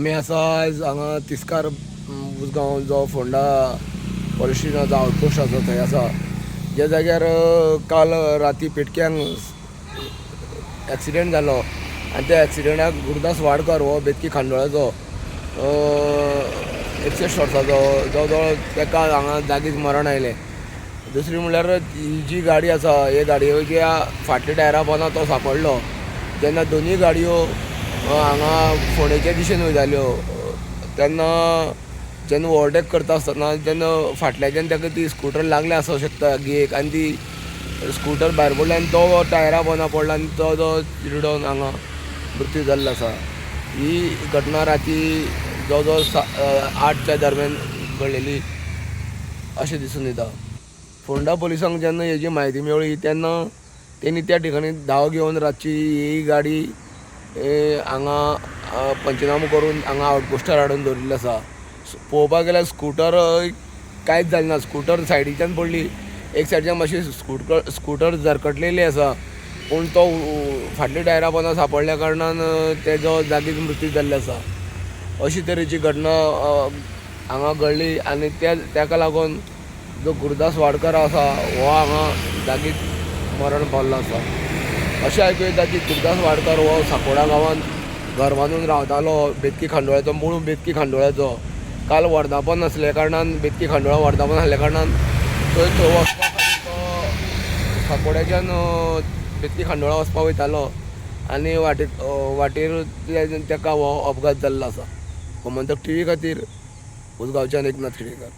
आमी आसा आयज हांगा तिस्कार उसगांव जो फोंडा पुलीस स्टेशनाचो आउटपोस्ट आसा थंय आसा, ज्या जाग्यार काल राती पेटक्यांक एक्सिडेंट जालो आनी त्या एक्सिडेंटाक गुरुदास वाडकर हो बेतकी खांडोळाचो 61 वर्साचो जवळ जवळ ताका हांगा जागीच मरण आयलें. दुसरी म्हणल्यार ही जी गाडी आसा हे गाडयेच्या फाटल्या टायरा पोंदा तो सांपडलो. जेन्ना दोनूय गाडयो हांगा फोंडेच्या दिशेन वयताल्यो तेन्ना जेन्ना ओवरटेक करता आसतना तेन्ना फाटल्याच्यान ताका ती स्कुटर लागली आसूंक शकता गियेक आनी ती स्कुटर भायर पडली आनी तो टायरा पोंदा पडला आनी तो जो चिरडोन हांगा मृत्यू जाल्लो आसा. ही घटना राती जवळ जवळ 8च्या दरम्यान घडलेली अशें दिसून येता. फोंडा पुलिसांक जेन्ना हेजी म्हायती मेळ्ळी तेन्ना तेणी त्या ठिकाणी धांव घेवन रातची ही गाडी हांगा पंचनामो करून हांगा आउटपोस्टार हाडून दवरिल्ली आसा. पळोवपाक गेल्यार स्कुटर कांयच जालें ना, स्कुटर सायडीच्यान पडली, एक सायडीच्यान मातशी स्कुटर झरकटलेली आसा, पूण तो फाटल्या टायरा पोंदा सांपडल्या कारणान तेजो जागीच मृत्यू जाल्लो आसा. अशी तरेची घटना हांगा घडली आनी ताका लागून जो गुरुदास वाडकर आसा हो हांगा जागीच मरण पावल्लो आसा. अशें आयकूं येता की गुरुदास वाडकर हो साकोडा गांवांत घर बांदून रावतालो, बेतकी खांडोळ्याचो, मूळ बेतकी खांडोळ्याचो. काल वर्धापन आसल्या कारणान, बेतकी खांडोळा वर्धापन आसल्या कारणान थंय थंय वचपा खातीर तो साकोड्याच्यान बेतकी खांडोळा वचपाक वयतालो आनी वाटेर ताका हो अपघात जाल्लो आसा. गोमंतक टीव्ही खातीर उसगांवच्यान एकनाथ खेडेकर.